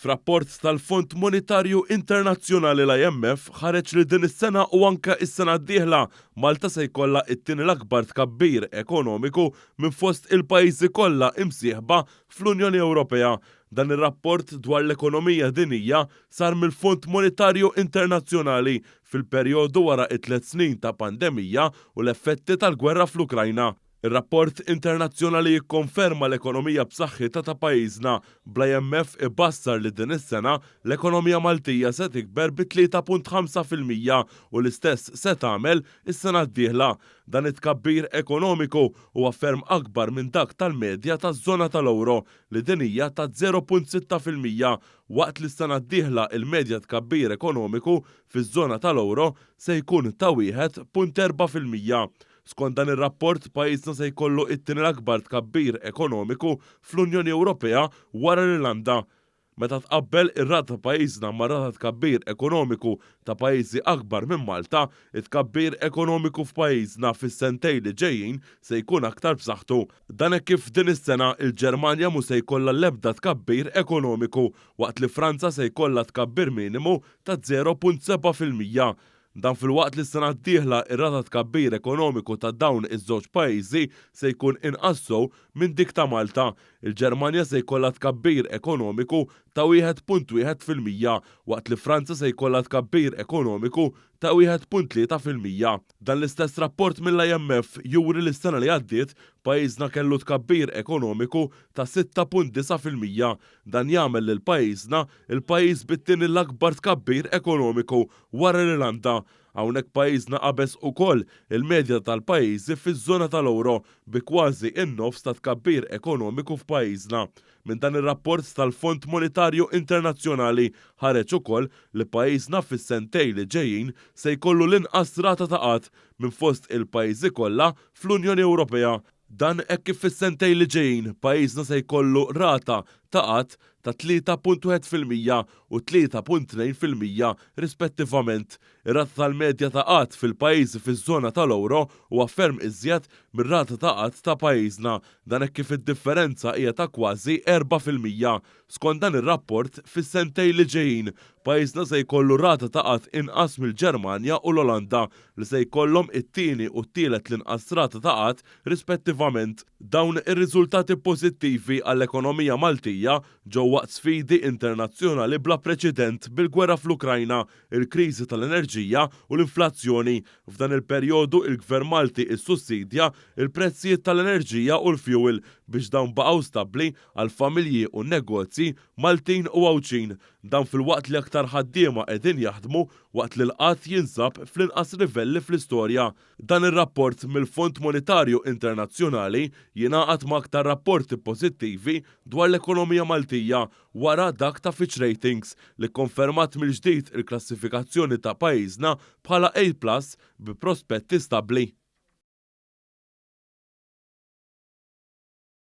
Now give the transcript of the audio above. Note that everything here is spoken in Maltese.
F'rapport tal-Fond Monetarju Internazzjonali l-IMF ħareġ li din is-sena u anke s-sena d-dieħla Malta se jkollha t-tieni l-akbar tkabbir ekonomiku minn fost il-pajjiżi kollha imsieħba fl-Unjoni Ewropea. Dan ir-rapport dwar l-ekonomija dinjija sar mill-Fond Monetarju Internazzjonali fil-perjodu wara t-tliet snin ta' pandemija u l-effetti tal-gwerra fl-Ukrajna. Ir-rapport internazzjonali jikkonferma l-ekonomija b'saħħitha ta' pajjiżna, bl-IMF ibassar li din is-sena l-ekonomija Maltija se tikber bi 3.5% u l-istess se tagħmel is-sena d-dieħla. Dan it-tkabbir ekonomiku huwa ferm akbar minn dak tal-medja taż-żona tal-ewro li din hija ta' 0.6% waqt li s-sena d-dieħla il-medja tkabbir ekonomiku fiż-żona tal-ewro se jkun ta' 1.4%. Skont dan ir-rapport, pajjiżna se jkollu t-tieni l-akbar tkabbir ekonomiku fl-Unjoni Ewropea wara l-Irlanda. Meta tqabbel ir-rata ta' pajjiżna mar-rata tkabbir ekonomiku ta' pajjiżi akbar minn Malta, it-tkabbir ekonomiku f'pajjiżna fis-sentejn li ġejjin se jkun aktar b'saħħtu. Dan hekk kif din is-sena il-Ġermanja mhu se jkollha l-ebda tkabbir ekonomiku waqt li Franza se jkollha tkabbir minimu ta' 0.7%. Dan filwaqt li s-sena d-dieħla ir-rata tkabbir ekonomiku ta' dawn iż-żewġ pajjiżi se jkun inqas sew minn dik ta' Malta. Il-Ġermanja se jkollha tkabbir ekonomiku ta' 1.1% waqt li Franza se jkollha tkabbir ekonomiku ta' 1.3%. Dan l-istess rapport mill-IMF juri li s-sena li għaddiet pajjiżna kellu tkabbir ekonomiku ta' 6.9%. Dan jagħmel lil pajjiżna il-pajjiż bit-tieni l-akbar tkabbir ekonomiku wara l-Irlanda. Hawnhekk pajjiżna qabeż ukoll il-medja tal-pajjiżi fiż-żona tal-ewro bi kważi n-nofs ta' tkabbir ekonomiku f'pajjiżna. Minn dan ir-rapport tal-Fond Monetarju Internazzjonali ħareġ ukoll li pajjiżna fis-sentejn li ġejjin se jkollu l-inqas rata ta' qgħad minn fost il-pajjiżi kollha fl-Unjoni Ewropea. Dan hekk kif fis-sentejn li ġejjin pajjiżna se jkollu rata ta' qgħad ta' 3.1% u 3.2% rispettivament. Ir-rata tal-medja ta' qgħad fil-pajjiżi fiż-żona tal-ewro huwa ferm iżjed mir-rata ta' qgħad ta' pajjiżna. Dan hekk kif id-differenza hija ta' kważi 4%. Skont dan ir-rapport, fis-sentejn li ġejjin, pajjiżna se jkollu rata ta' qgħad inqas mill-Ġermanja u l-Olanda li se jkollhom it-tieni u t-tielet l-inqas rata ta' qgħad rispettivament. Dawn ir-riżultati pożittivi għall-ekonomija Maltija ġew waqt sfidi internazzjonali bla preċedent bil-gwerra fl-Ukrajna, il-kriżi tal-enerġija u l-inflazzjoni. F'dan il-perjodu il-Gvern Malti issussidja l-prezzijiet tal-enerġija u l-fjuwil biex dawn baqgħu stabbli għall-familji u n-negozji Maltin u Għawdxin. Dan filwaqt li aktar ħaddiema qegħdin jaħdmu waqt li l-qgħad jinsab fl-inqas livelli fl-istorja. Dan ir-rapport mill-Fond Monetarju Internazzjonali jingħaqad ma' aktar rapporti pożittivi dwar l-ekonomija Maltija wara dak ta' Fitch Ratings li kkonfermat mill-ġdid il-klassifikazzjoni ta' pajjiżna bħala A plus bi prospetti stabbli.